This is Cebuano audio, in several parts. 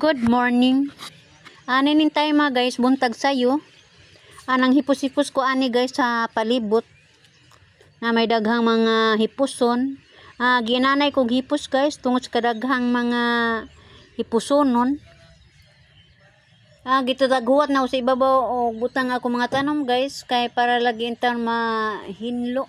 Good morning. Ani ning time mga guys, buntag sayo. Anang hipos-hipos ko ani guys sa palibot na may daghang mga hipuson. Ginanay kog hipos guys tungod sa kadaghang mga hipusonon. Gitadaghuwat na ako sa ibabaw og butang ako mga tanom guys kay para lagi intan mahinlo.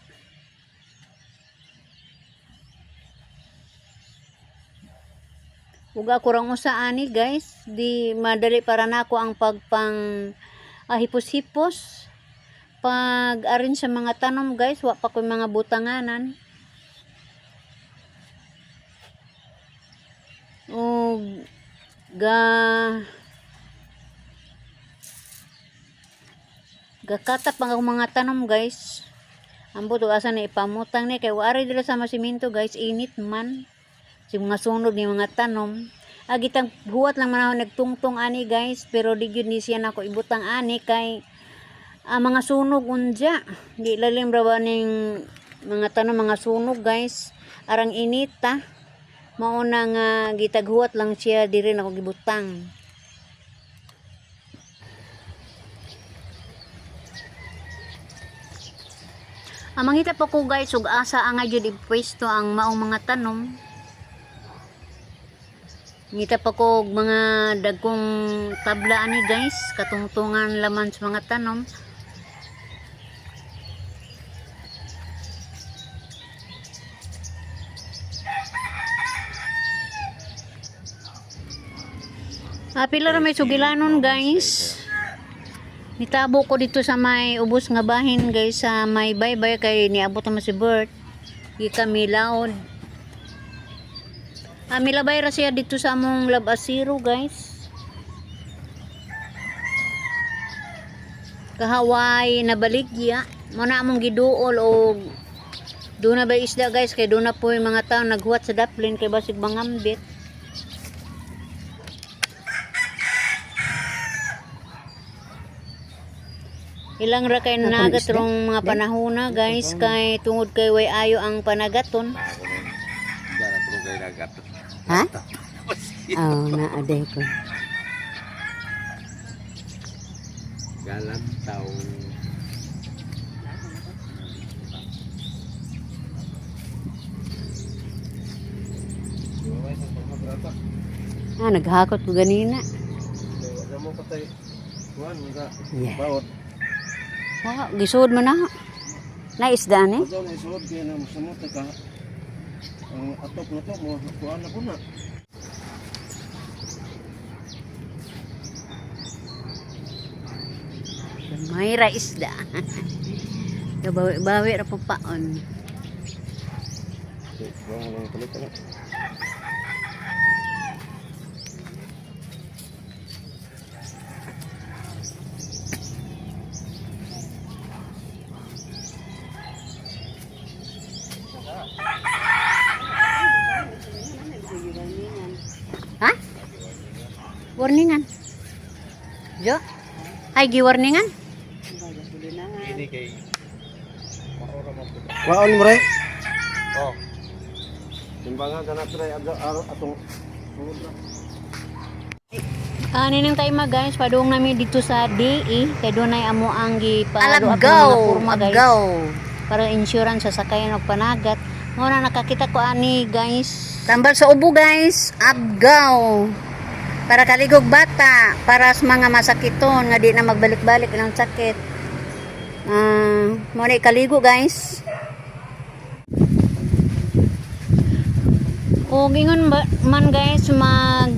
Ug ako rang usa ani guys, di madali para nako ang pagpang hipos-hipos. Pag arin sa mga tanom guys, wa pa ko'y mga butanganan. Og gakatap ang akong mga tanom guys. Ambot og asa na ipamutang ni kay wa ari dira sa masiminto guys, init man. Si mga sunod ni mga tanom. Agitang huwat lang man ako nagtungtong ani guys, pero di gyud ni siya nako ibutang ani kay ang mga sunog unja. Di lalim ra ba ning mga tanom mga sunog guys. Arang inita. Mao na nga gitaghuwat lang siya diri nako gibutang. Ang mangita pa ko guys ug asa angay jud ipwesto ang maong mga tanom. Ngita pa ko og mga dagkong tabla ani guys, katungtungan laman sa mga tanom. Pila ra may sugilanon guys. Nitabo ko dito sa may ubos nga bahin guys sa may baybay kay niabot naman si Bert. Gi kami laod. Milabay ra siya dito sa among labasiro guys. Kahaway na baligya. Mo na among giduol og doon na ba isda guys kay doon na po yung mga tao naghuwat sa daplin kay basig mangambit. Ilang ra kay nanagat rong mga panahona guys kay tungod kay way ayo ang panagaton. Ha? Oh, naa ko. Galantaw. Naghakot ko ganina. Yeah. Bawat. Wow, gisuod mo na. Na isda ni. Ito na isuod kaya na musunod ka. Ang atop na to mo kuan na po na. May ra isda. Bawi-bawi ra pa paon. Bang lang tuloy ka na. Ha? Warningan. Jo? Ay, giwarningan? Ini kay Waon mo re. Oh. Timbangan ka na tre atong sulod na. Ani nang tayo ma guys, padung nami dito sa DE kay dunay amo ang gipaado at mga porma guys. Para insurance sa sakayan og panagat. Mo na nakakita ko ani guys. Tambal sa ubo guys, abgaw. Para kaligog bata, para sa mga masakiton nga di na magbalik-balik ng sakit. Mo na ikaligo guys. O gingon man guys mag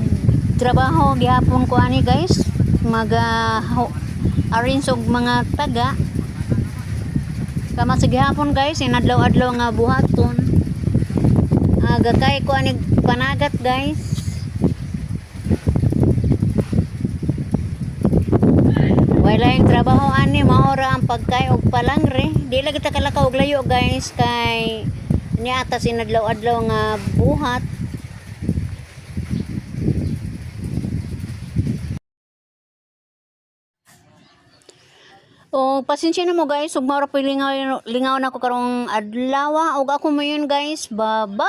trabaho gihapon ko ani guys. Mag arrange og mga taga. Kama sa gihapon guys, inadlaw-adlaw nga buhaton. Gakay ko ani panagat guys. Wala yung trabaho ani maora ang pagkay og palangre. Di lagi ta kalakaw og layo guys kay niata sinadlaw-adlaw nga buhat. O pasensya na mo guys, ug maura po lingaw lingaw na ko karong adlaw og ako mo yun guys. Bye-bye.